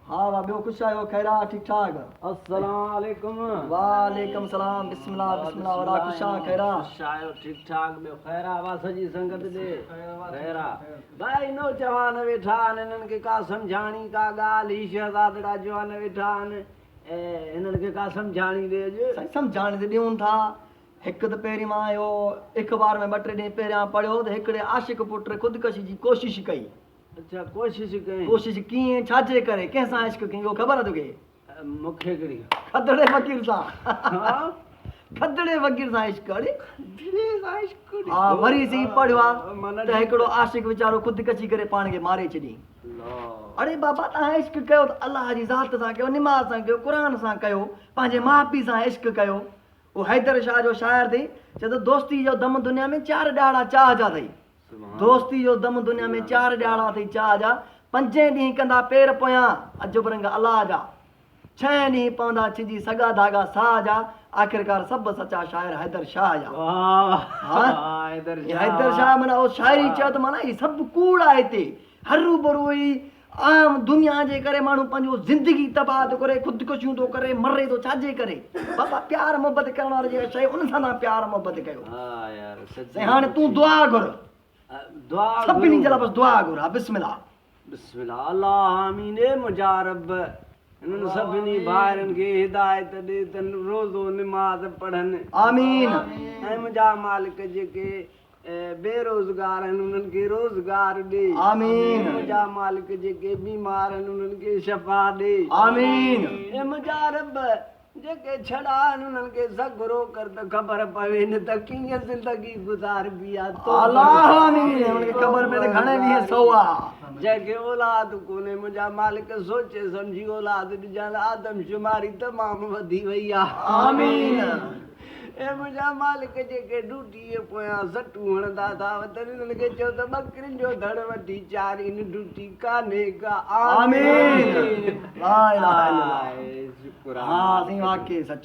ها وا ٻيو خوش آهيو خير آ ٺيڪ ٺاڪ. السلام عليڪم. وعليڪم سلام بسم الله بسم الله وڏا خوش آ خير آ. خوش آهيو ٺيڪ ٺاڪ ٻيو خير آ وا سڄي سنگت ڏي خير آ ڀائي نوجوان ويٺا آهن هنن کي ڪا سمجهاڻي ڪا ڳالهه هي شهزادڙا جوان ويٺا آهن هنن کي ڪا سمجهاڻي ڏي اڄ. سائين سمجهاڻي ته ڏيون ٿا هڪ ته پهرين مان اهو اخبار ۾ ٻه ٽي ڏينهن پهريان پڙهيو ته هڪڙي عاشق پٽ خودڪشي جي ڪوشش ڪئي. اڇا ڪوشش ڪئين. ڪوشش ڪيئن ڇا جي ڪري ڪنهن سان عشق ڪيئين اهو خبر آ توکي. مون کي ڪهڙي خبر. کدڙي فقير سان. ها. کدڙي فقير سان عشق اڙي. کدڙي سان عشق اڙي. ها وري سين پڙهيو آ ته هڪڙو عاشق ويچارو خودڪشي ڪري پاڻ کي ماري ڇڏيائين. اڙي بابا توهان عشق ڪيو ته الله جي ذات سان ڪيو نماز سان ڪيو قرآن سان ڪيو پنهنجي ماء پيء سان عشق ڪيو اهو حيدر شاهه جو شاعر اٿئي چئي ٿو دوستي جو دم دنيا ۾ چار ڏهاڙا چاهه جا اٿئي دوستي جو دم دنيا ۾ چار ڏهاڙا اٿئي چاهه جا پنجين ڏينهن ڪندا پير پويان عجب رنگ الله جا ڇهين ڏينهن پوندا ڇڄي سڳا ڌاڳا ساهه جا آخرڪار سڀ سچا شاعر حيدر شاهه جا. ها حيدر شاهه معنيٰ اهو شاعري چيو ته معنيٰ هي سڀ ڪوڙ آهي هتي هروڀرو هي عام دنيا جي ڪري ماڻهو پنهنجو زندگي تباهه ٿو ڪري خودڪشيون ٿو ڪري مري ٿو ڇا جي ڪري بابا پيار محبت ڪرڻ واري جيڪا شيء ان سان توهان پيار محبت ڪيو سائين هاڻي تون دعا گهر سڀني جي لاء بس دعا گهر ها بسم الله. بسم الله الله آمين اي منهنجا رب انهن سڀني ڀائرن کي هدايت ڏي ته روزو نماز پڙهن آمين اي منهنجا مالڪ جيڪي بي روزگار آهن انهن کي روزگار ڏي آمين اي منهنجا مالڪ جيڪي بيمار آهن انهن کي شفا ڏي آمين اي منهنجا رب جيڪي ڇڙا آهن انهن کي سگهرو ڪر ته خبر پوين ته ڪيئن زندگي گذاربي آ تو الله آمين انهن کي خبر پئي ته گهڻي ويهه سو آ. جنهن کي اولاد ڪونهي منهنجا مالڪ سوچي سمجهي اولاد ڏجان آدم شماري تمام وڌي وئي آ. آمين. اي منهنجا مالڪ جيڪي ڊوٽيء پويان سٽون هڻندا ٿا وتن انهن کي چئو ته ٻڪرين جو ڌڙ وٺي چارين ڊوٽي ڪانهي ڪا. آمين. لا اله الا الله. شڪر ها سائين واقعي سچ.